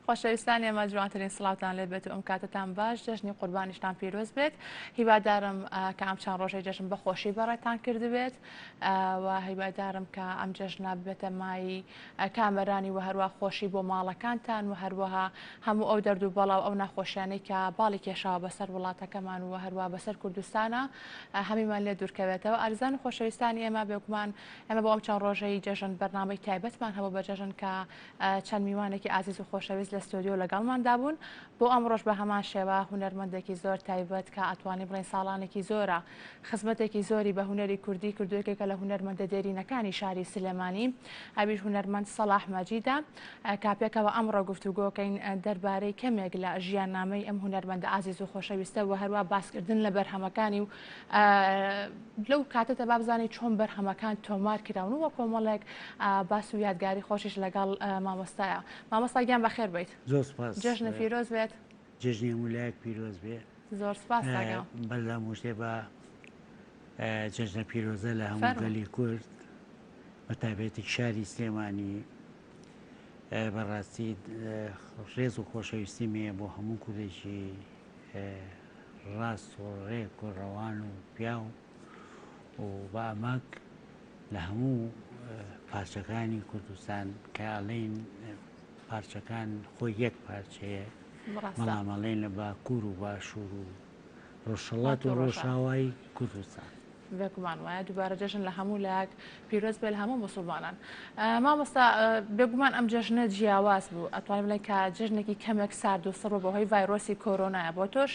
خۆشەویستان ئێمە جوانترین سڵاوتان لێ بێت و ئەم کاتەتان باش جەژنی قوربانیشتان پیرۆز بێت هیوادارم کە ئەم چەند ڕۆژەی جەژن بە خۆشی بەڕێتان کردبێت و هیوادارم کە ئەم جەژنە ببێتە مای کامەرانی و هەروە خۆشی بۆ ماڵەکانتان و هەروەها هەموو ئەو دەرد و بەڵا و ئەو ناخۆشیانەی کە باڵی کێشاوە بەسەر وڵاتەکەمان و هەروە بەسەر کوردستانە هەمیمان لێ دوورکەوێتەوە ئازیزان و خۆشەویستانی ئێمە بێگومان ئێمە بۆ ئەم چەند ڕۆژەی جەژن بەرنامەی تایبەتمان هەبوو بە جەژن کە چەند میوانێکی ئازیز و خۆشەویست لە ستۆدیۆ لەگەڵماندا بوون. بۆ ئەمڕۆش بە هەمان شێوە هونەرمەندێکی زۆر تایبەت کە ئەتوانین بڵێین ساڵانێکی زۆرە خزمەتێکی زۆری بە هونەری کوردی کردو یەکێکە لە هونەرمەندە دێرینەکانی شاری سلێمانی ئەویش هونەرمەند سەڵاح مەجیدە کە پێکەوە ئەمڕۆ گفتوگۆکەین دەربارەی کەمێک لە ژیاننامەی ئەم هونەرمەندە ئازیز و خۆشەویستە و هەروە باسکردن لە بەرهەمەکانی و لەو کاتەدا با بزانین چۆن بەرهەمەکان تۆمار کراون و کۆمەڵێک باس و یادگاری خۆشیش لەگەڵ مامۆستایە. مامۆستا گیان بەخێر بیت. زۆر سپاس. جەژنت پیرۆز بێت. جەژنی هەموو لایەک پیرۆز بێ. زۆر سپاس کاکە. بەر لە هەموو شتێ بە جەژنە پیرۆزە لە هەموو گەلی کورد بە تایبەتی شاری سلێمانی بەڕاستی ڕێز و خۆشەویستیم هەیە بۆ هەموو کوردێکی ڕاست و ڕێک و ڕەوان و پیاو و بە ئەمەک لە هەموو پارچەکانی کوردستان کە ئەڵێین پارچەکان خۆی یەک پارچەیە بەڵام ئەڵێن لە باکوور و باشوور و ڕۆژهەڵات و ڕۆژاوای کوردستان. بێگومان وایە دووبارە جەژن لە هەموو لایەک پیرۆز بێ لە هەموو موسڵمانان. مامۆستا بێگومان ئەم جەژنە جیاواز بوو ئەتوانین بڵێین کە جەژنێکی کەمێک سارد و سڕ بوو بەهۆی ڤایرۆسی کۆرۆنایە بۆ تۆش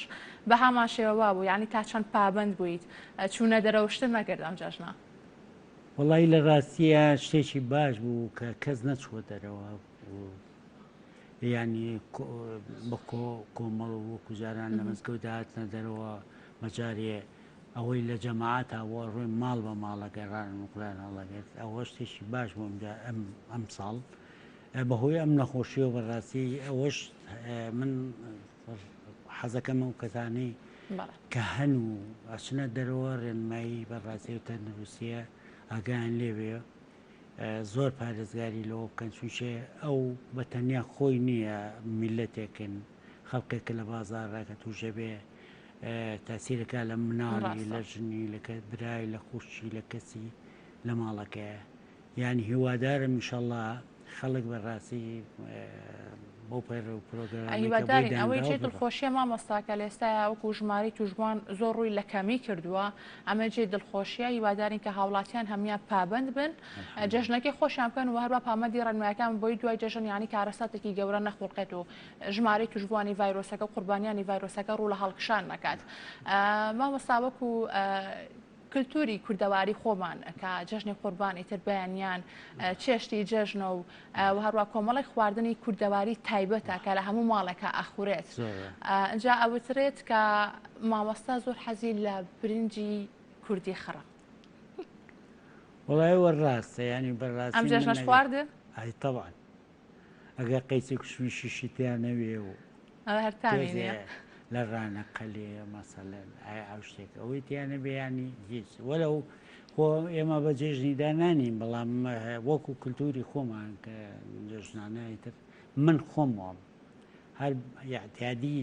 بە هەمان شێوە وابوو یانی تا چەند پابەند بوویت چوونە دەرەوە شتت نەکرد ئەم جەژنە؟ وەڵی لە ڕاستیە شتێکی باش بوو کە کەس نەچووە دەرەوە یانی بە کۆمەڵ وەکو جاران لە مزگەوت هاتنە دەرەوە مەجارێ ئەوەی لە جەماعەتا بووە ڕووی ماڵ بە ماڵە گەڕان و قورئان هەڵەگرت ئەوە شتێکی باش بوو ئەم ئەم ساڵ بەهۆی ئەم نەخۆشیەوە بەڕاستی ئەوەش من حەزەکەم ئەو کەسانەی کە هەن و ئەچنە دەرەوە ڕێنمایی بەڕاستی و تەندروستیە ئاگایان لێبێ زۆر پارێزگاری لەوە بکەن چونچێ ئەو بە تەنیا خۆی نییە میلەتێکن خەڵکێکە لە بازاڕە کە تووشە بێ تاسیرەکە لە مناڵی لە ژنی لە برای لە خوشکی لە کەسی لە ماڵەکەیە یان هیوادارم ئینشەڵا خەڵک بەڕاستی بەو پەیڕەو پرۆگرامەی کە بۆی هیوادارین ئەوەی دانراوە جێی بڕوا. دڵخۆشیە مامۆستا کە لە ئێستایا وەکو ژمارەی توشبوان زۆر ڕووی لە کەمی کردووە ئەمە جێی دڵخۆشیە هیوادارین کە هاوڵاتیان هەموان پابەند بن الحمدللە. جەژنەکەی خۆشیان بکەن و هەروا پابەندی ڕێنمایەکان بن بۆی دوای جەژن یانی کارەساتێکی گەورە نەخوڵقێت و ژمارەی توشبوانی ڤایرۆسەکە و قوربانیانی ڤایرۆسەکە ڕوو لە هەڵکشان نەکات مامۆستا وەکو کلتوری کوردەواری خۆمان کە جەژنی قوربان ئیتر بەیانیان چێشتی جەژنە و و هەروە کۆمەڵێک خواردنی کوردەواری تایبەتە کە لە هەموو ماڵێکە ئەخورێت ئەجا ئەوترێت کە مامۆستا زۆر حەزی لە برنجی کوردی خڕە. وەڵای وە ڕاستە ینی بەڕاستی ئەم جەژنەش خوارد؟ ئەی تەبعەن ئەگەر قەیسێک شویشیشی تیا نەوێ و ئەوە هەر تامی تۆزێ نییە. لە ڕانە قەلێ مەسەلەن ئایا ئەو شتێک ئەوەی تیا نەبێ ینی هیچ وەلەو خۆ ئێمە بە جێژنی دانانین بەڵام وەکو کللتوری خۆمان کە جێژنانە ئیتر من خۆم وام هەر یاعتیادی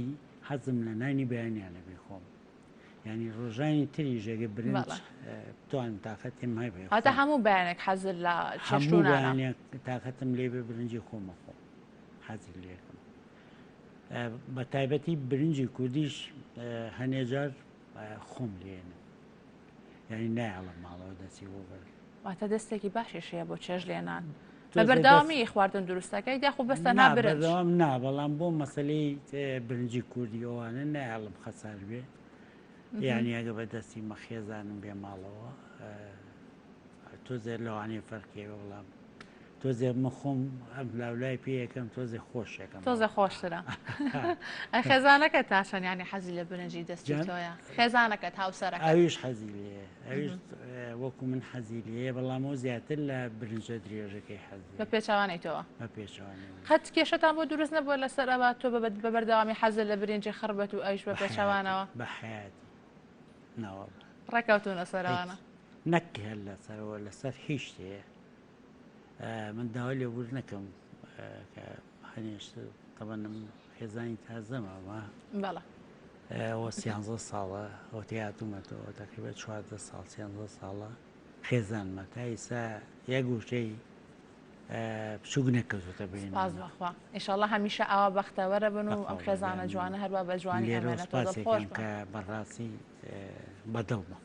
حەزم لە نانی بەیانیانە بیخۆم یانی ڕۆژانی تریش ئەگەر برنج بەڵێ. بتوانم تاقەتیم هەبێ واتە خۆم هەموو بەیانێک حەزت لە هەموو چێشتوونانە. بەیانێک تاقەتم لێ بێ برنجی خۆم ئەخۆم حەزی لێکم بە تایبەتی برنجی کوردیش هەنێ جار خۆم لێنم یعنی نایەڵم ماڵەوە دەستی بۆ بەر واتە دەستێکی باشیش هەیە بۆ چێژ لێنان بە تۆزێ دەست بەردەوامی خواردن دروستەکەی یاخود بەس تەنها نا برنج بەردەوام نا بەڵام بۆ مەسەلەی برنجی کوردی ئەوانە نایەڵم خەسار بێ یعنی ئەگە بە دەستی مە خێزانم بێ ماڵەوە تۆزێ لەوانەیە فەرقی هەبێ بەڵام تۆزێ من خۆم ئەم لاولای پێ یەکەم تۆزێ خۆشێکم تۆزێ خۆشترە ئەی خێزانەکە تا چەند یانی حەزی لە برنجی دەستی تۆیە خێزانەکەت هاوسەرەکەت ئەویش حەزی لێ ئەویش وەکو من حەزی لێ بەڵام ئەو زیاتر لە برنجە درێژەکەی حەزی بە پێچەوانەی تۆوە بە پێچەوانەی من. قەت کێشەتان بۆ دروست نەبووە لەسەر ئەوە تۆ بە بەردەوامی حەزت لە برنجی خڕ بێت و ئەویش بە بە حەیاتی پێچەوانەوە؟ بە حەیاتی ناوەڵا. ڕێکەوتوون لەسەر هیچ ئەوانە. نەک هەر لەسەرەوە لەسەر هیچ شتێ من داوای لێبوردنەکەم کە هەنێ شت. تەبەن من خێزانی تازەمە ئەمە بەڵێ. ئەوە سیانزە ساڵە ئەوە تێهاتوومەتەوە تەقریبا 14 ساڵ سیانزە ساڵە خێزانمە تا ئیسا یەک وشەی بچووک نەکەوتوتە بینمان. سپاس بەخوا ئیشەڵا هەمیشە ئاوا بەختەوەرە بن و ئەم خێزانە جوانە هەروا بە جوانی لێرەوە سپاسێکم کە بەڕاستی بەدڵمە.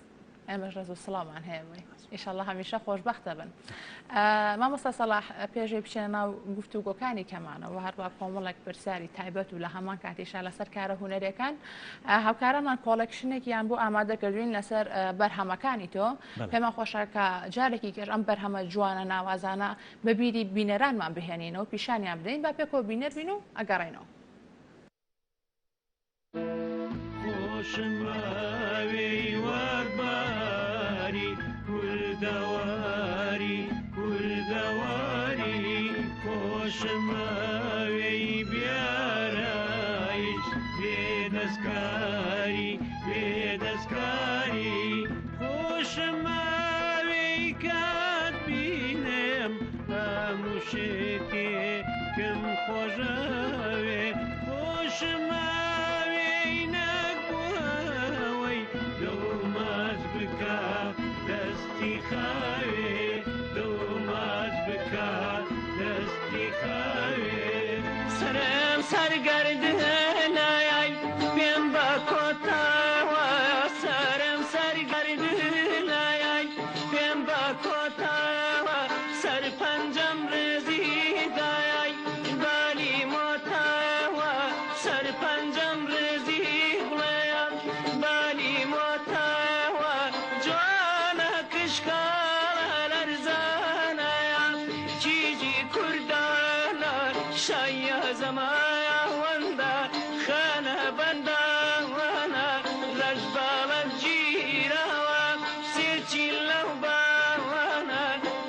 ئێمەش ڕێز و سڵاومان هەیە بۆی ئیشەڵا هەمیشە خۆشبەختە بن. مامۆستا سەڵاح پێشەی بچێنە ناو گفتوگۆکانی کەمانەوە هەروە کۆمەڵێک پرسیاری تایبەت و لە هەمان کاتیشا لەسەر کارە هونەریەکان هاوکارانمان کۆڵێکشنێکیان بۆ ئامادە کردوین لەسەر بەرهەمەکانی تۆ پێمان خۆشە کە جارێکی کەش ئەم بەرهەمە جوانە ناوازانە بە بیری بینەرانمان بهێنینەوە پیشانیان بدەین با پێکەوە بینەر بین و ئەگەڕێنەوە. خۆشم ئەوێی وەک بەهاری کوردەواری کوردەواری خۆشم ئەوێی بیارایش بێ دەستکاری بێ دەستکاری خۆشم ئەوێی کات بینم هەموو شتێکم خۆشەوێ خۆشم ئەوێی نەک بۆ ئەوەی دڵ ماچ بکا دەستی خاوێ دڵ ماچ بکا دەستی خاوێ. سەرم سەرگەردنایای پێم بە کۆتاوە سەرم سەرگەردنایای پێم بە کۆتاوە سەر پەنجەم ڕێزی دایای بالی مۆتاوە سەر پەنجەم ڕێزی بڵێیە بالی مۆتاوە جوانە کشکاڵە لەرزانایە کیژی کوردانە شایە زەماوەندە خانە بەنداوانە ڕەش باڵە گیراوە سێ لەو باوانە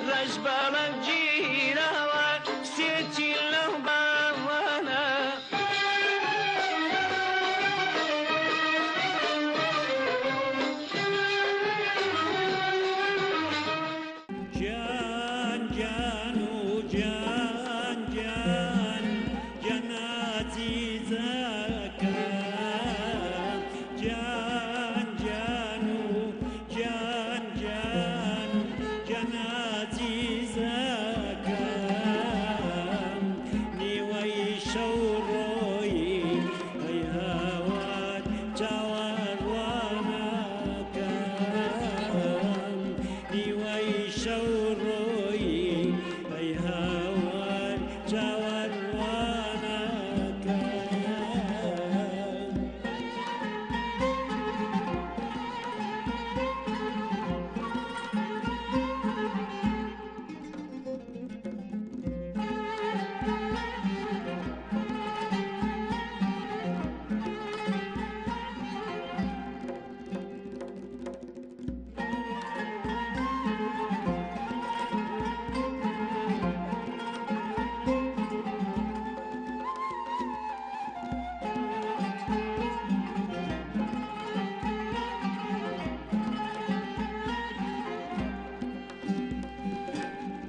ڕەش باڵە گیراوە سێ لەو باوانە. گیان گیان و گیان گیان گیان ئازیزەکەم گیان گیان و گیان گیان گیان ئازیزەکەم نیوەی شەو ڕۆیی ئەی هاوار چاوەڕوانەکەم نیوەی شەو ڕۆیی ئەی هاوار چاوەڕوانەکەم.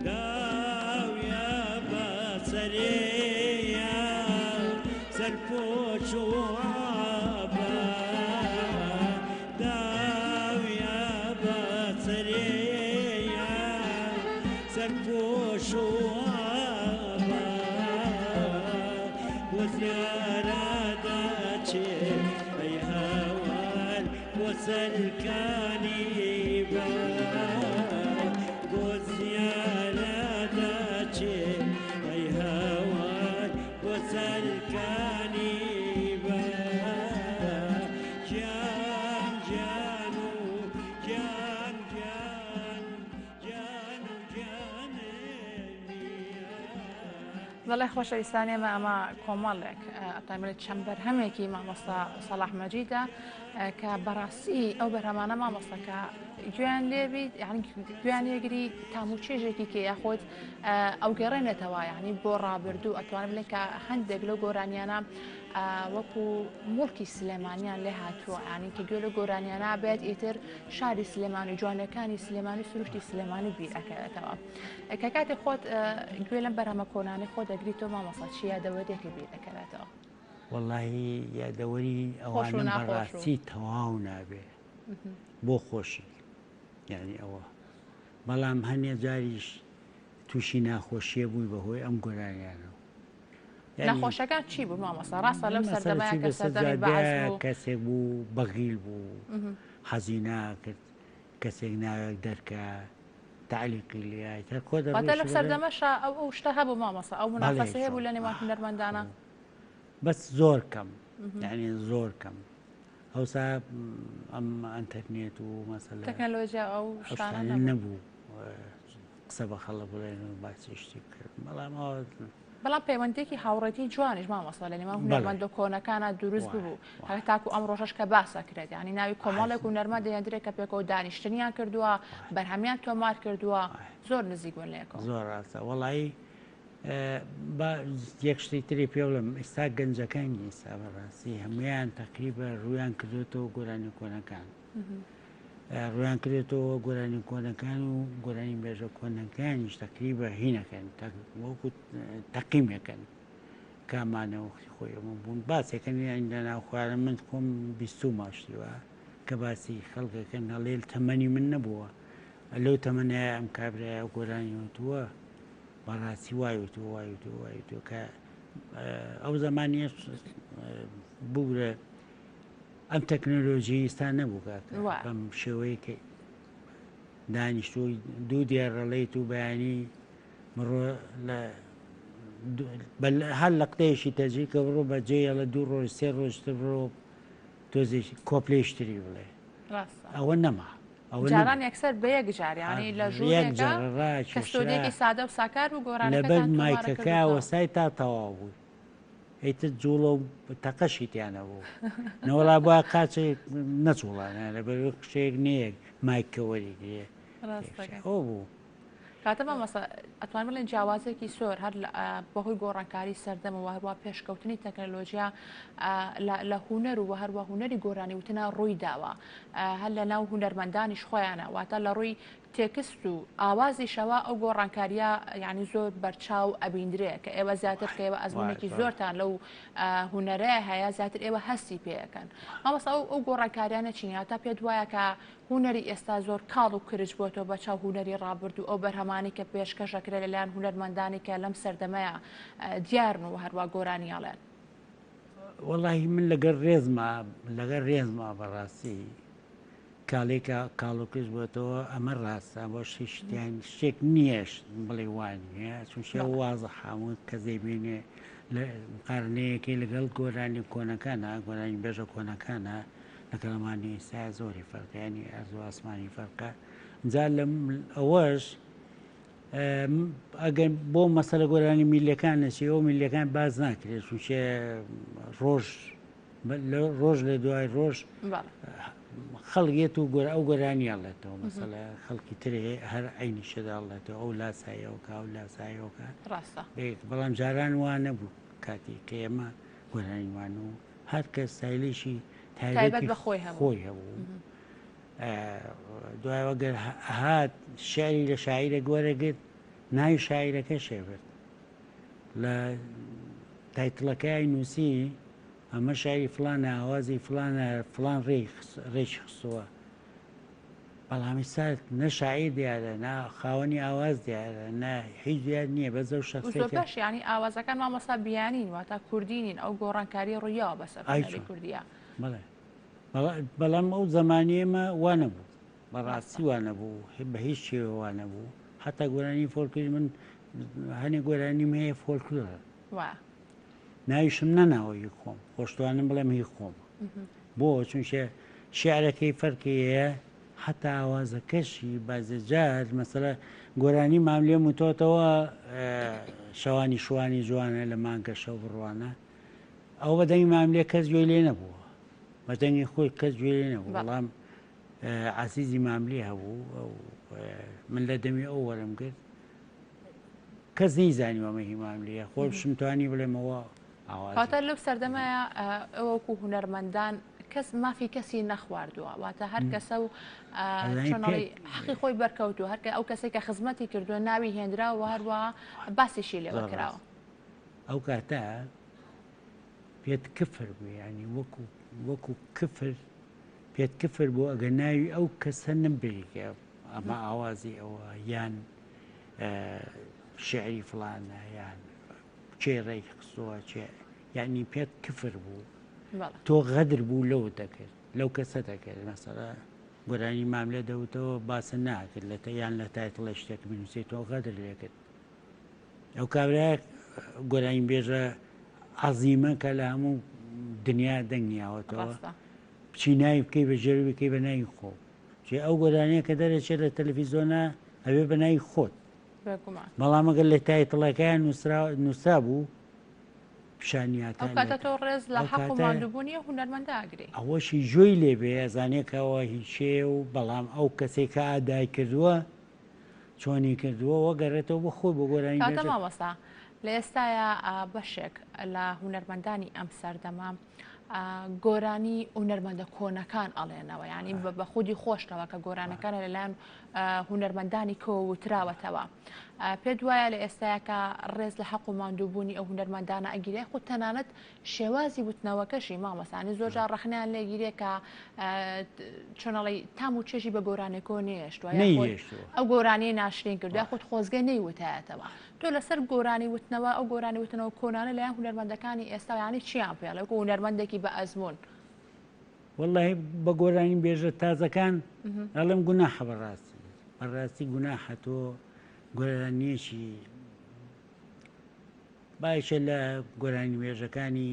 داویا بە سەرێیا سەرپۆش و عابا داویا بە سەرێیا سەرپۆش و عابا بۆ زیارە دەچێ ئەی هاوار بۆ سەرکانی با بۆ زیارە دەچێ ئەی هاوار بۆ سەرکانی با گیان گیان و گیان گیان گیان و گیانێ بەڵێ خۆشەویستان ئێمە ئەمە کۆمەڵێک ئەتایمەێت چەند بەرهەمێکی مامۆستا سەڵاح مەجیدە کە بەڕاستی ئەو بەرهەمانە مامۆستاکە گوێیان لێبیت یعنی گوێیان لێگری تام و چێژێکی کە یاخود ئەوگەڕێنێتەوە یعنی بۆ ڕابردوو ئەتوانم بڵێ کە هەندێک لەو گۆرانیانە وەکو موڵکی سلێمانیان لێ هاتووە یعنی کە گوێ لە گۆرانیانە بێت ئیتر شاری سلێمانی جوانەکانی سلێمانی سروشتی سلێمانی بیر ئەکەوێتەوە کە کاتێک خۆت گوێ لەم بەرهەمە کۆنانی خۆ دەگریتەوە مامۆستا چی یادەوەریەکە بیر دەکەوێتەوە؟ وەڵاهی یادەوەری ئەوانم بەڕاستی تەواو نابێ بۆ خۆشی یعنی ئەوە بەڵام هەنێ جاریش تووشی ناخۆشیە بووی بەهۆی ئەم گۆرانیانەوە نەخۆشەکان چی بوو مامۆستا ڕاستە لەو سەردەمەیە کە سەردەمی بەعس بوو کەسێک بوو بەغیل بوو حەزی ناکرد کەسێک ناوێک دەرکە تەعلیقی لێ هەر کۆ دەڕۆیشت واتە لەو سەردەمەشا ئەو ئەو شتە هەبوو مامۆستا ئەو منافەسە هەبوو لە نێوان هونەرمەندانە بەس زۆر کەم یعنی زۆر کەم ئەوسا ئەم ئەتەرنێت و مەسەلە تەکنەلۆژیا ئەو شتانە نەبوو قسە بە خەڵک بڵێن و باسی شتی بکەن بەڵام ئەوە بەڵام پەیوەندیەکی هاوڕێتی جوانیش مامۆستا لە نێوان هونەرمەندە کۆنەکانە دروست ببوو هەر تاکو ئەم ڕۆژەش کە باسە کرێت ینی ناوی کۆمەڵێک و نەرمە دەیاندرێت کە پێکەوە دانیشتنیان کردووە بەرهەمیان تۆمار کردووە زۆر نزیک بوون لەیەکەوە. زۆر ڕاستە وەڵایی با یەک شتی تری پێ بڵێم ئێستا گەنجەکانی ئێستا بەڕاستی هەمویان تەقریبە ڕویان کردوێتەوە گۆرانی کۆنەکان ڕویان کردێتەوە گۆرانی کۆنەکان و گۆرانی بێژە کۆنەکانیش تەقریبە هینەکەن وەکو تەقیمەکەن کامانە وەختی خۆی ئەمە بوون باسێکەن یان لە ناوخوارە من خۆم بیستومە شتیوە کە باسی خەڵکەکەن هەڵێل تەمەنی من نەبووە لەو تەمەنەیە ئەم کابرایە گۆرانی وتووە بەڕاستی وای وتووە وای وتووە وای وتووە کە ئەو زمانیە بورە ئەم تەکنۆلۆژی ئیستا نەبوو کاکە بەم شێوەیە کە دانیشتووی دوو دێڕەڵیت و بەیانی بڕۆ لە هەر لە قتەیەکی تەجی کە بڕۆ بە جێیەڵە دوو ڕۆژ سێ ڕۆژتر بڕۆ تۆزێکی کۆپلەیشتری بڵێ ئەوە نەما جاران یەکسەر بە یەک جار یانی لە ژوورێکا کە ستۆدیۆیەکی سادە و ساکار بوو گۆرانیەکەتان لەبەر مایکەکە وەسای تا تەواو بووی ئیتر جوڵە و تەقەشی تیا نەبوو نەوەڵا بە قاچێک نەجوڵانە لەبەر قشێک نییە مایکە وەریگرێ ئەو بوو. کاتە مامۆستا ئەتوان بڵێن جیاوازێکی زۆر هەر بەهۆی گۆڕانکاری سەردەمەوە هەروە پێشکەوتنی تەکنەلۆژیا لە هوەر و هەروە هوەری گۆرانی وتنا ڕووی داوە هەر لە ناو هونەرمەندانیش خۆیانە واتە لە ڕووی تێکست و ئاوازیشەوە ئەو گۆڕانکاریە یانی زۆر بەرچاو ئەبیندرێ کە ئێوە زیاتر کە ئێوە ئەزمونێکی زۆرتان لەو هونەرەیە هەیە زیاتر ئێوە هەستی پێەکەن مامۆستا ئەو ئەو گۆڕانکاریانە چین تا پێت وایە کە هونەری ئێستا زۆر کاڵ و کرچ بۆتەوە بە چاو هونەری ڕابردوو ئەو بەرهەمانی کە پێشکەش ئەکرێ لەلایەن هونەرمەندانی کە لەم سەردەمەیە دیارن و هەروە گۆرانی ئەڵێن. وەڵاهی من لەگەر ڕێزما لەگەر ڕێزما بەڕاستی کاڵێکە کاڵۆکەش بۆتەوە ئەمە ڕاستە بۆ شتیان شتێک نییە بڵێ وان نییە چونشە وازە هەموو کەس دەیبینێ لە قارنەیەکی لەگەڵ گۆرانی کۆنەکانە گۆرانی بێژە کۆنەکانە لەگەڵ ئەمانی ئێستا زۆری فەرقە ینی ئەرز و ئاسمانی فەرقە جا لەم ئەوەش ئەگەر بۆ مەسەلە گۆرانی میلەکان نەچی ئەو میلەکان باز ناکرێت چونچێ ڕۆژ ڕۆژ لە دوای ڕۆژ خەڵک یەت و گۆر ئەو گۆرانی ئەڵێتەوە مەسەلە خەڵکی ترێ هەر عینی شەداڵێتەوە ئەو لاسایەوەکە ئەو لاسایەوەکە ڕاستە بەڵام جاران وا نەبوو کاتی کە ئێمە گۆرانیوان و هەر کەس ستایلێکی تایبەت بە خۆی هەبوو خۆی هەبوو دوایەوە گەر هات شعری لە شاعیرێک وەرەگرت ناوی شاعیرەکە شێبرد لە تایتڵەکەی نووسی ئەمە شاعری فلانە ئاوازی فلانە فلان ڕێکی خستووە بەڵام ئێستا نە شاعیر دیارە نا خاوەنی ئاواز دیارە نە هیچ دیار نییە بەس ئەو شخصێکە زۆربەش یانی ئاوازەکان مامۆستا بیانین واتە کوردی نین ئەو گۆڕانکاری ڕوویاوە بەسەر هونەری کوردیە. بەڵێ بەڵام ئەو زەمانی ئێمە وا نەبوو بەڕاستی وا نەبوو بە هیچ شێوە وا نەبوو حتا گۆرانی فۆلکلۆر من هەنێ گۆرانیم هەیە فۆلکلۆرە ناویشم نەناوە هی خۆم خۆشتوانم بڵێم هی خۆم بۆ چونکە شعرەکەی فەرقی هەیە حتا ئاوازەکەشی بازەجار مەسەلە گۆرانی مام لێم وتۆتەوە شەوانی شوانی جوانە لە مانگە شەو بڕوانە ئەو بە دەنگی مام لێ کەس گوێی لێ نەبووە بە دەنگی خۆی کەس گوێی لێ نەبوو بەڵام. عەزیزی ماملی هەبوو من لە دەمی ئەو وەرم گرت کەس نەیزانی ئەمە هی ماملیە خۆشم توانی بڵێمەوە کاتە لەو سەردەمەیە وەکو هونەرمەندان کەس مافی کەسی نەخواردووە واتە هەر کەسە و حەقی خۆی بەرکەوتو هەرکە ئەو کەسێک کە خزمەتی کردووە ناوی هێنراوە هەروە باسیشی لێوە کراوە ئەو کاتە پێت کفر بوو ینی وەکو وەکو کفر پێت کفر بوو ئەگەر ناوی ئەو کەسە نەبری کە ئەمە ئاوازی ئەوە یان شعری فلانە یان کێ ڕێک خستووە کێ یعنی پێت کفر بوو تۆ غەدر بوو لەو دەکرد لەو کەسە دەکرد مەسەڵە گۆرانی ماملێ دەوتەوە باسە ناکرد لە یان لە title ە شتێک بنووسێت تۆ غەدر لێکرد ئەو کابرایە گۆرانی بێژە عەزیمە کە لە هەموو دنیا دەنگی یاوەتەوە بچی ناوی بکەی بە ژێر بکەی بە ناوی خۆ چێ ئەو گۆرانیە کە دەرەچێت لە تەلەفیزۆنە ئەوێ بە ناوی خۆت بەڵام ئەگەر لە title ەکەیان نووسرا بوو پیشانیاتە کاتە تۆ ڕێز لە حەق و ماندووبوونی هونەرمەندە ئەگری ئەوەشی جۆی لێبێ ئەزانێکەوە هیچێ و بەڵام ئەو کەسێک کە ئادای کردووە چۆنی کردووە وەگەڕێتەوە بۆ خۆی بۆ گۆرانی کاتە مامۆستا لە ئێستایا بەشێک لە هونەرمەندانی ئەم سەردەمە گۆرانی هونەرمەندە کۆنەکان ئەڵێنەوە ینی بە خودی خۆشتەوە کە گۆرانەکانە لەلایەن هونەرمەندانی کۆ وتراوەتەوە پێ دوایە لە ئێستاکە ڕێز لە حەق و ماندووبوونی ئەو هونەرمەندانە ئەگیرێ خود تەنانەت شێوازی وتنەوەکەشی مامۆستانی زۆر جار ڕەخنەیان لێگیرێ کە چۆنەڵی تام و چێژی بە گۆرانێکۆ نێشتوە ئەو گۆرانیە ناشرین کرد یاخود خۆزگە نەیوتایەتەوە تۆ لەسەر گۆرانی وتنەوە ئەو گۆرانی وتنەوە کۆنانە لەیان هونەرمەندەکانی ئێستا یانی چیان پێڵێ وەکو هونەرمەندێکی بە ئەزموون واللهی بە گۆرانی بێژە تازەکان ئەڵێم گوناحە بەڕاستی بەڕاستی گوناحە تۆ گۆرانیەکی باشە لە گۆرانیبێژەکانی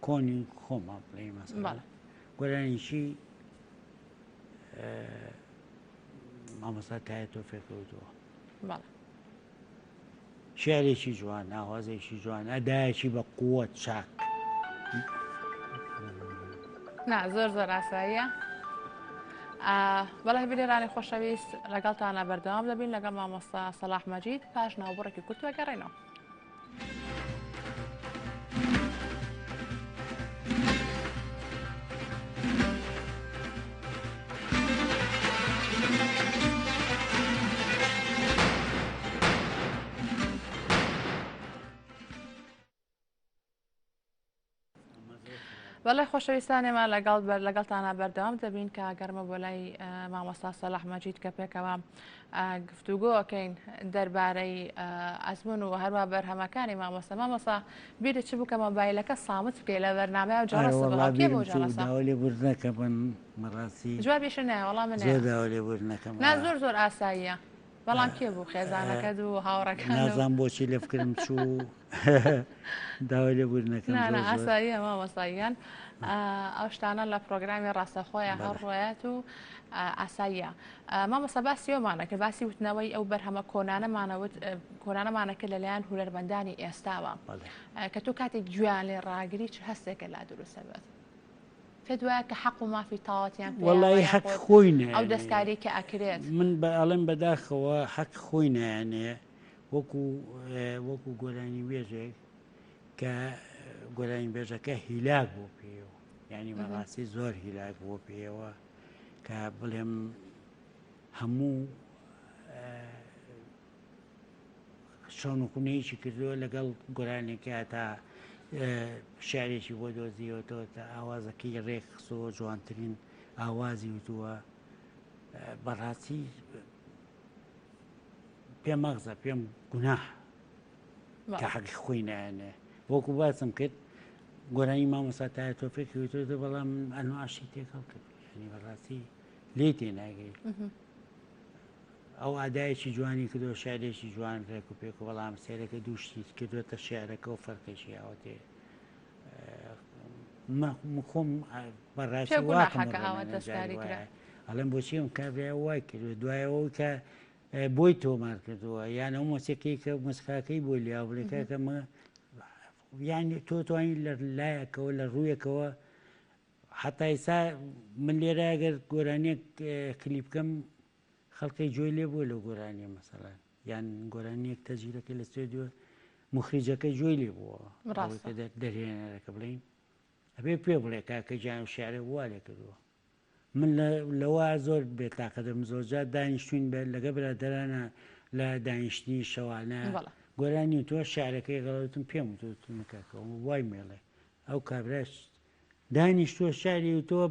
کۆنی خۆمان بڵێین مەسەلەن گۆرانیی مامۆستا تایە تۆفێک کەوتووە شعرێکی جوان ئاوازێکی جوان ئەدایەکی بە قووە چاک نا زۆر زۆر ئاساییە بەڵێ بینەرانی خۆشەویست لەگەڵتانە بەردەوام دەبین لەگەڵ مامۆستا سەلاح مەجید پاش ناوبڕێکی کورت وەگەڕێنەوە. بەڵێ خۆشەویستان ئێمە لەگەڵ بەر لەگەڵتانە بەردەوام دەبین کە گەرمە بۆ لای مامۆستا سەلاح مەجید کە پێکەوە گفتوگۆ ئەکەین دەربارەی ئەزمون و هەروە بەرهەمەکانی مامۆستا مامۆستا بیرت چ بوو کە مۆبایلەکە سامت بکەی لە بەرنامەیە و جەڕەس کێ بۆ جەڕەسە داوا لێبوردنەکە من بەڕاستی جوابیشە نایە وەڵام من زۆر داوا لێبوردنەکەم نا زۆر زۆر ئاساییە بەڵام کێ بوو خێزانەکەت و هاوڕەکان نازان بۆچی لە فکرم چوو داوای لێبوردنەکەم نا نا ئاساییە مامۆستا گیان ئەو شتانە لە پرۆگرامی ڕاستەخۆیە هەر ڕۆیەت و ئاساییە مامۆستا باسی ئەومانە کرد باسی وتنەوەی ئەو بەرهەمە کۆنانەمانەوت کۆنانەمانە کرد لەلایەن هونەرمەندانی ئێستاوە کە تۆ کاتێک گوێیان لێ ڕاگری چ هەستێکە لا دروستە بێت پێت وایە کە حەق و مافی تەواوەتیان پێیە وەڵی حەق خۆی ئەو دەستکاری کە ئەکرێت من بە ئەڵێم بەداخەوە حەق خۆی نایانێ وەکو وەکو گۆرانی بێژێک کە گۆرانی بێژەکە هیلاک بۆ پێیەوە یعنی بەڕاستی زۆر هیلاک بۆ پێیەوە کە بڵێم هەموو شەونخونەیەکی کردووە لەگەڵ گۆرانێکە تا شعرێکی بۆ دۆزیەوەتەوە تا ئاوازەکەی ڕێک خستەوە جوانترین ئاوازی وتووە بەڕاستی پێم مەغزە پێم گوناح کە حەقی خۆی نایەنێ وەکو باسم کرد گۆرانی مامۆستا تایە تۆفێکی وتۆتە بەڵام ئەنواشی تێکەڵ کرد ینی بەڕاستی لێ تێ ناگەی ئەو ئادایەکی جوانی کردو شعرێکی جوان ڕێک و پێک و بەڵام سێرەکە دووشتی کردوێتە شعرەکە و فەرقێکی ئەوەتێ خۆم بەڕاستی ئەڵێم بۆچی ئەم کابرای وای کردوە دوایەوە کە بۆی تۆمار کردووە یان ئەو مۆسیقی کە مۆسیقاکەی بۆ لیا بڵێ کاکە مە یان تۆ توانی لە لایەکەوە لە ڕوویەکەوە. حتا ئیسا من لێرە ئەگەر گۆرانیەک کلیپ بکەم خەڵکی گوێی لێ بووە لەو گۆرانیە مەسەڵەن یان گۆرانیەک تەجیرەکەی لە ستۆدیۆ مخریجەکە گوێی لێ بووە ڕاستە دەرهێنەرەکە بڵین ئەبێ پێ بڵێ کاکە گیان ئەو شعرە وا لێ کردووە من لەوە زۆر بێتاقەتم زۆرجار دانیشتوین بە لەگە برادەرانە لە دانیشتنی شەوانە گۆرانی تۆ شعرەکەی غەڵەتم پێم وتوتم کاکە وای مێڵێ ئەو کابراش دانیشتووە شعری وتووە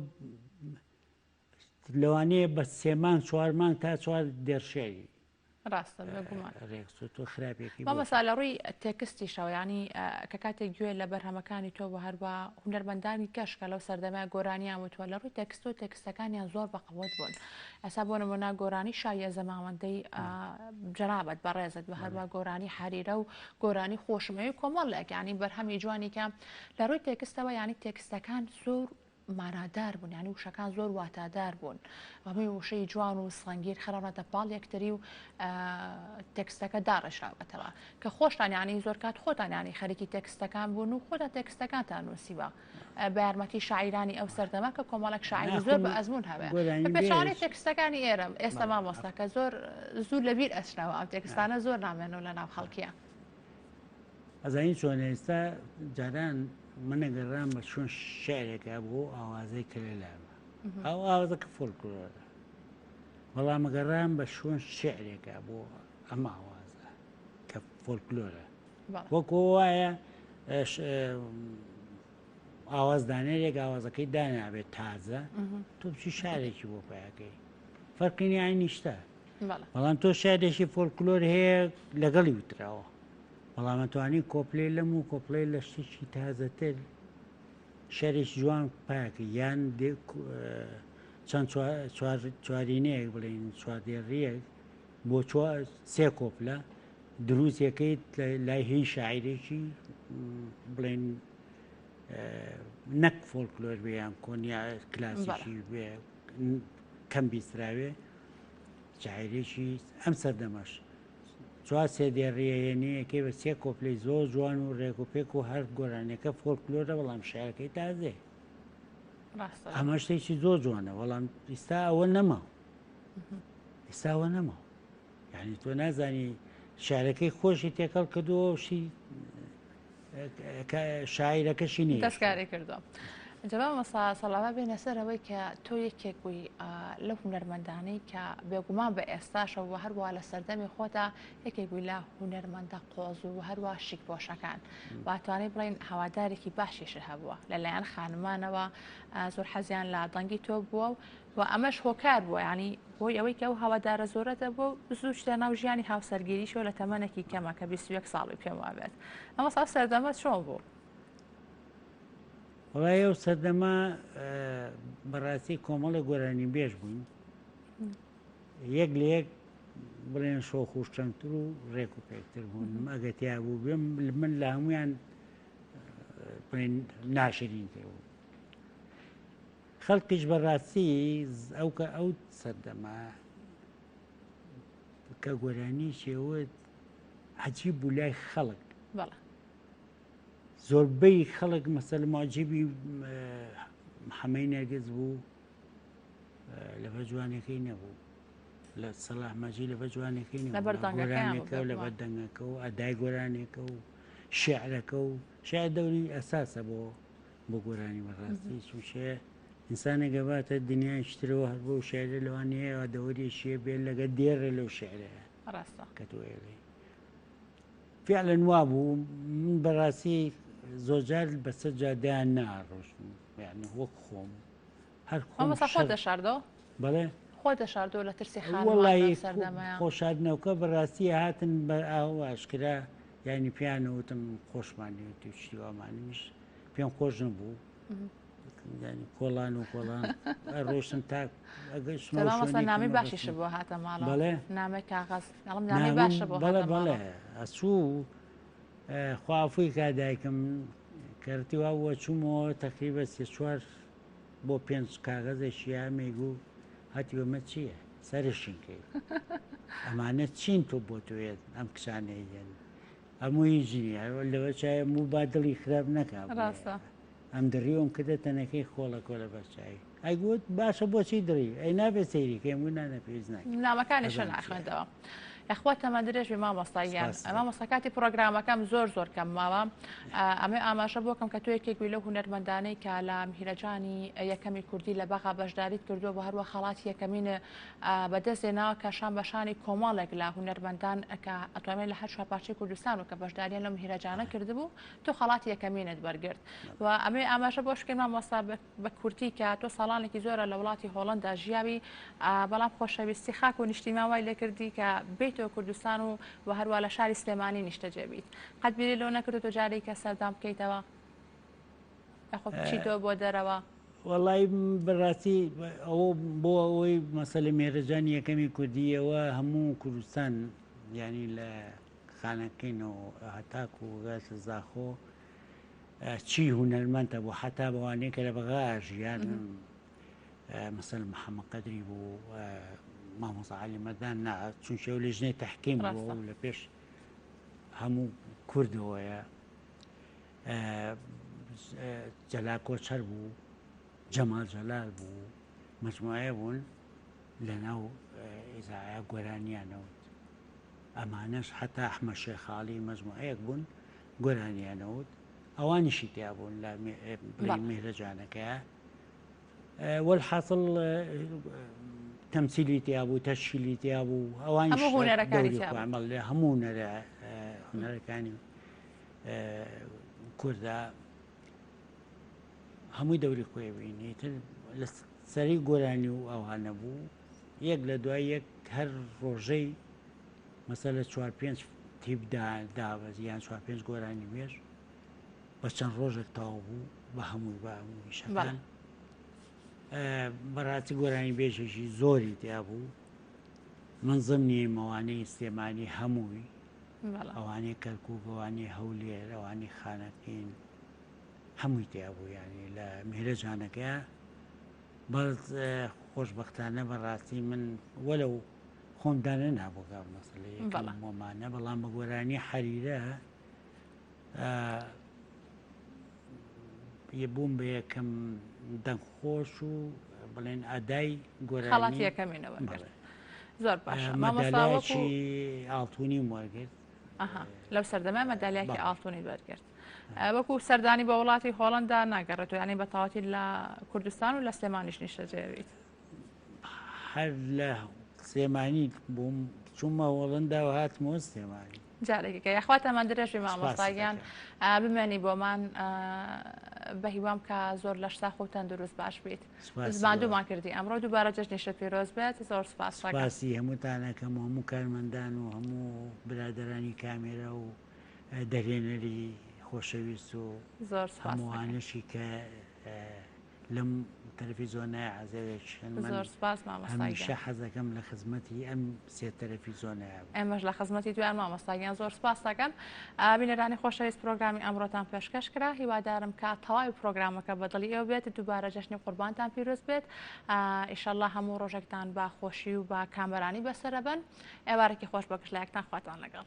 لەوانەیە بە سێمان چوارمان تا چوار دێڕ شعری ڕاستە بێگومان ڕێکخستووە تۆ خراپێکی بۆ مامۆستا لە ڕووی تێکستیشەوە یانی کە کاتێک گوێ لە بەرهەمەکانی تۆ و هەروە هونەرمەندانی کەش کە لەو سەردەمە گۆرانیان وتووە لە ڕووی تێکست و تێکستەکانیان زۆر بەقوەت بوون ئێستا بۆ نمونە گۆرانی شایە زەماوەندەی جەنابەت بەڕێزت بە هەروە گۆرانی حەریرە و گۆرانی خۆشمەوی کۆمەڵێک یانی بەرهەمی جوانی کە لە ڕووی تێکستەوە یانی تێکستەکان زۆر مانادار بوون یانی وشەکان زۆر واتادار بوون هەمووی وشەی جوان و سەنگین خراونەتە پاڵ یەکتری و تێکستەکە داڕێژراوەتەوە کە خۆشتان یانی زۆر کات خۆتان یانی خەریکی تێکستەکان بوون و خۆتان تێکستەکانتان نووسیوە بە یارمەتی شاعیرانی ئەو سەردەمە کە کۆمەڵێک شاعیری زۆر بە ئەزمون هەبێ پێچەوانەی تێکستەکانی ئێرە ئێستا مامۆستا کە زۆر زوو لەبیر ئەچنەوە ئەم تێکستانە زۆر نامێنەوە لە ناو خەڵکیە. ئەزانی چۆنە ئێستا جاران من ئەگەڕام بە چۆن شعرێکە بۆ ئاوازەی کە لە لامە ئەو ئاوازەکە فۆلکلۆرە بەڵام ئەگەڕام بە شوێن شعرێکە بۆ ئەم ئاوازە کە فۆلکلۆرە وەکۆ وایە ئاواز دانێرێک ئاوازەکەی دانابێت تازە تۆ بچی شارێکی بۆ پایەکەی فەرقی نیانی نیشتە بەڵام تۆ شعرێکی فۆلکلۆر هەیە لەگەڵی وتراوە بەڵام ئەتوانی کۆپلەی لەم و کۆپلەی لە شتێکی تازەتر شعرێکی جوان پاکە یان چەند چوارینەیەک بڵێن چواردێڕیەک بۆ سێ کۆپلە دروستەکەیت لای هی شاعرێکی بڵێن نەک فۆلکلۆر بێ یان کۆنیا کلاسیکی بێ کەم بیستراوێ شاعرێکی ئەم سەردەمەش چوار سێ دێڕیە هێنی یەکێ بە سێ کۆپلەی زۆر جوان و ڕێک و پێک و هەر گۆرانیەکە فۆلکلۆرە بەڵام شعرەکەی تازەیە ڕاستە ئەمە شتێکی زۆر جوانە بەڵام ئیستا ئەوە نەما ئیستا ئەوە نەما یعنی تۆ نازانی شعرەکەی خۆشی تێکەڵ کردووە و شی شاعیرەکەشی نییە دەستکاری کردووە. جا مامۆستا سەڵاوە بێنە سەر ئەوەی کە تۆ یەکێک بووی لەو هونەرمەندانەی کە بێگومان بە ئێستاشەوە و هەروە لە سەردەمی خۆتا یەکێک بووی لە هونەرمەندە قۆز و هەروە شیکپۆشەکان واتوانێت بڵین هەوادارێکی باشیش هەبووە لەلایەن خانمانەوە زۆر حەزیان لە دەنگی تۆ بووە و و ئەمەش هۆکار بووە یانی بۆی ئەوەی کە ئەو هەوادارە زۆرە دەبوو زوو چتە ناو ژیانی هاوسەرگیریشەوە لە تەمەنێکی کەمە کە 21 ساڵی پێم وابێت ئەمە ساڵ سەردەمە چۆن بوو؟ وڵای ئەو سەردەمە بەڕاستی کۆمەڵە گۆرانی بێژ بووین یەک لە یەک بڵێن شۆخ و شەنگتر و ڕێک و پێکتر بوون ئەگە تیا بوو بێم من لە هەمویان بڵێن ناشرینتر بوو خەڵکیش بەڕاستی ئەو کە ئەو سەردەمە کە گۆرانی شێوت عجیب بوو لای خەڵک زۆربەی خەڵک مەسەل ماجیبی حەمەی نەرگز بوو لەبەر جوانەکەی نەبوو لە سەلاح مەجی لەبەر جوانەکەی لەبەر گۆرانەکە و لەبەر دەنگەکە و ئەدای گۆرانێکە و شعرەکە و شعر دەوری ئەساسە بۆ بۆ گۆرانی بەڕاستی چون شێ ئینسانێک گەباتە دنیای شترەوە هەر بۆ شعرە لەوانەیە دەوری شێ بێ لەگە دێڕێ لەو شعرەیە ڕاستە کە تۆ ئێڵێ فعلا وابوو من بەڕاستی زۆرجار بەسەر جادەیان ناڕۆشتم یعنی وەک خۆم هەر خۆم مامۆستا خۆت دەشاردەوە بەڵێ خۆت دەشاردەوە لە ترسی خانمان وەڵی لەم سەردەمەیە خۆشاردنەوەکە بەڕاستی هاتن بە ئاو ئاشکرا یعنی پێیان وتم خۆشمان لێت و شتی وامان منیش پێم خۆش نەبوو یعنی کۆڵان و کۆڵان ڕۆشتم تا مامۆستا نامی باشیش بۆ هاتە ماڵەوە بەڵێ نامەی کاغەز ئەڵم نامی باشە بۆ بەڵێ بەڵێ ئەچوو خوافووی کا دایکم کەرتی وا بووە چوومەوە تەقریبە سێ چوار بۆ پێنج کاغەزێکی یامێک و هەتی ئەمە چییە سەرشین کەی ئەمانە چین تۆ بۆ توێت ئەم کچانەیەن هەموو هیچ نییە لەوە چایە موو با دڵی خراپ نەکا ڕاستە. ئەم دڕیوم کردە تەنەکەی خۆڵەکۆ لە بەرچوی ئەی گوت باشە بۆچی دڕی ئەی نابێت سەیری کەیم گوت نا نا پێویست ناکەی نامەکانیشە ئەزانم چییە. ناخوێندەوە یاخوا تەمەن درێژ بی مامۆستا گیان سپاس. مامۆستا کاتی پڕۆگرامەکەم زۆر زۆر کەم ماوە ئەمێ ئاماژە بۆکەم کە تۆ یەکێک بووی لەو هونەرمەندانەی کە لە میهرەجانی یەکەمی کوردی لە بەغا بەشداریت کردووە و هەروە خەڵاتی یەکەمین بەدەست هێناوە کە شان بە شانی کۆمەڵێک لە هونەرمەندان کە ئەتوانێت لە هەر چوار پارچەی کوردستان و کە بەشداریان لەو میهرەجانە کردبوو تۆ خەڵاتی یەکەمینت وەرگرت و ئەمێ ئاماژە بۆش بکەین مامۆستا بە کورتی کە تۆ ساڵانێکی زۆرە لە وڵاتی هۆڵندا ژیاوی بەڵام خۆشەویستی خاک و نیشتیمان وای لێکردی کە بێیتەوە کوردستان و و هەروە لە شاری سلێمانی نیشتەجێ بیت قەت بیری لەوە نەکردو تۆ جارێک کە سەردان بکەیتەوە یاخۆ بچیتەوە بۆ دەرەوە؟ وەڵی بەڕاستی ئەوە بۆ ئەوەی مەسەلە مێرەجانی یەکەمی کوردیەوە هەموو کوردستان یعنی لە خانەقینەوە هەتاکو گاتە زاخۆ چی هونەرمەند هەبوو حتا بەوانەیە کە لە بەغا ژیان مەسەل محەممەد قەدری بوو مامۆستا عەلی مەردان نا چونکە ئەو لیژنەی تەحکیم بوو ڕاستە. و لە پێش هەموو کوردەوەیە جەلال کۆچەر بوو جەمال جەلال بوو مجموعەیە بوون لە ناو ئیزاعە گۆرانیانەوت ئەمانەش حتا ئەحمەد شێخاڵی مەجموعەیەک بوون گۆرانیانەوت ئەوانیشی تیا بوون لە میهرەجانەکەیا وەلحاسڵ تەمسیلی تیا بوو تەشکیلی تیا بوو ئەوانیش هەموو هونەرەکانی دەوری تیا بوو. خۆیان بەڵێ هەموو هونەرە هونەرەکانی کوردە هەمووی دەوری خۆی بینی تر لە سەری گۆرانی و ئەوانە بوو یەک لە دوای یەک هەر ڕۆژەی مەسەلە چوار پێنج تیپ دابەزی یان چوار پێنج گۆرانی بێژ بە چەند ڕۆژێک تەواو بوو بە هەمووی بە هەموو ئیشەکان بەڕاستی گۆرانی بێژێکی زۆری تیا بوو من زمنی مەوانەی سلێمانی هەمووی ئەوانەی کەرکک ئەوانەی هەولێر ئەوانەی خانەقین هەمووی تیا بوو یعنی لە میهرەجانەکە بەس خۆشبەختانە بەڕاستی من وەلەو خۆم دانەنابوو گا مەسەلەی یەکەم وەمانە بەڵام بە گۆرانی حەریرە یە بووم بە یەکەم دەنگخۆش و بڵێن ئەدای گۆرانی خەڵاتی یەکەمینە وەرگرت زۆر باشە مامۆستا وەکو مەدالیایەکی ئاڵتونیم وەرگرت ئەها لەو سەردەمە مەدالیایەکی ئاڵتونیت وەرگرت وەکو سەردانی بۆ وڵاتی هۆڵندا ناگەڕێتەوە یانی بە تەواوەتی لە کوردستان و لە سلێمانیش نیشتەجێ بیت. هەر لە سلێمانی بووم چوومە هۆڵندا و هاتمەوە سلێمانی. جارێکی کە یاخوا تەمەن درێژ بی مامۆستا گیان بمێنی بۆمان بە هیوام کە زۆر لەش ساخ و تەندروست باش بیت ماندوومان کردی ئەمڕۆ دووبارە جەژنیشت پیرۆز بێت زۆر سپاس سپاسی هەمووتانەکەم و هەموو کارمەندان و هەموو برادەرانی کامێرا و دەرهێنەری خۆشەویست و زۆر سپاس هەمووانەشی کە لەم تەلەفیزۆنای عەزێوێکن من زۆر سپاس مامۆستا هەمیشە گیان حەزەکەم لە خزمەتی ئەم سێ تەلەفیزۆنەیە بم. ئێمەش لە خزمەتی تویان مامۆستا گیان زۆر سپاس دەکەم بینەرانی خۆشەویست پرۆگرامی ئەمڕۆتان پێشکەش کرا هیوادارم کە تەواوی پرۆگرامەکە بە دڵی ئێوە بێت دووبارە جەژنی قوربانتان پیرۆز بێت ئیشەڵڵا هەموو ڕۆژێکتان بە خۆشی و بە کامەرانی بەسەرەبەن ئێوارێکی خۆش بۆ گشت لایەکتان خواتان لەگەڵ.